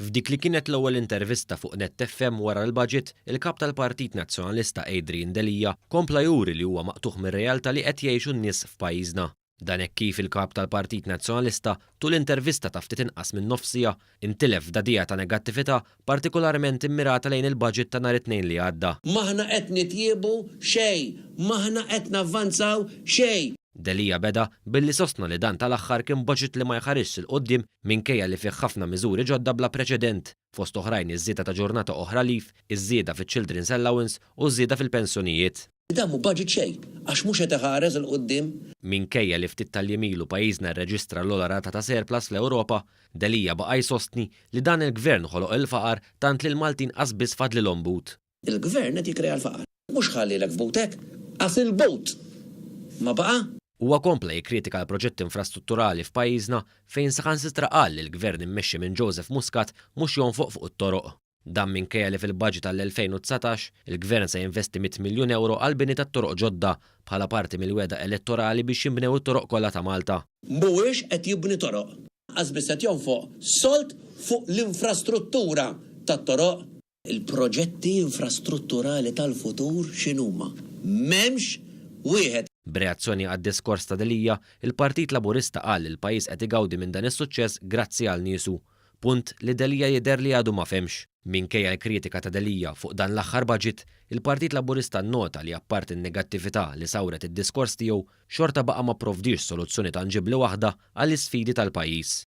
F'dik li kienet l-ewwel intervista fuq Net FM wara l-budget, il-Kap tal-Partit Nazzjonalista Adrian Delia kompla juri li huwa maqtugħ mir-realtà li qed jgħixu n-nies f'pajjiżna. Dan hekk kif il-Kap tal-Partit Nazzjonalista tul intervista ta' ftit inqas minn nofs siegħa intilef f'dagħdigħa ta' negattività partikolarment immirata lejn il-budget ta' nhar it-Tnejn li għadda. M'aħna qed nitjiebu xejn, m'aħna qed navvanzaw xejn. Delia beda billi sostna li dan tal-aħħar kien budget li ma jħarisx 'il quddiem minkejja li fih ħafna miżuri ġodda bla preċedent, fost oħrajn iż-żieda ta' ġurnata oħra leave, iż-żieda fiċ-children's allowance u ż-żieda fil-pensjonijiet. Dan mhu budget xejn, għax mhux qed iħares 'il quddiem. Minkejja li ftit tal-jiem ilu pajjiżna rreġistra l-ogħla rata ta' surplus fl-Ewropa, Delia baqa' jsostni li dan il-Gvern ħoloq il-faqar tant li l-Maltin qas biss fadlilhom but. Il-Gvern qed jikkrea l-faqar. Mhux ħallielek f'butek, qas il-but ma baqa'. Huwa kompla jikkritika l-proġetti infrastrutturali f'pajjiżna fejn saħansitra qal li l-Gvern immexxi minn Joseph Muscat mhux jonfoq fuq it-toroq. Dan minkejja li fil-budget għall-2019, il-Gvern se jinvesti mitt miljun ewro għall-bini ta' toroq ġodda bħala parti mill-wegħda elettorali biex jinbnew it-toroq kollha ta' Malta. Mhuwiex qed jibni toroq. Qas biss qed jonfoq sold fuq l-infrastruttura tat-toroq. Il-proġetti infrastrutturali tal-futur x'inhuma? M'hemmx wieħed. B'reazzjoni għad-diskors ta' Delia, il-Partit Laburista qal li l-pajjiż qed igawdi minn dan is-suċċess grazzi għal niesu. Punt li Delia jidher li għadu ma fehmx. Minkejja l-kritika ta' Delia fuq dan l-aħħar budget, il-Partit Laburista nnota li apparti n-negattività li sawret id-diskors tiegħu, xorta baqa' ma pprovdiex soluzzjoni tanġibbli waħda għall-isfidi tal-pajjiż.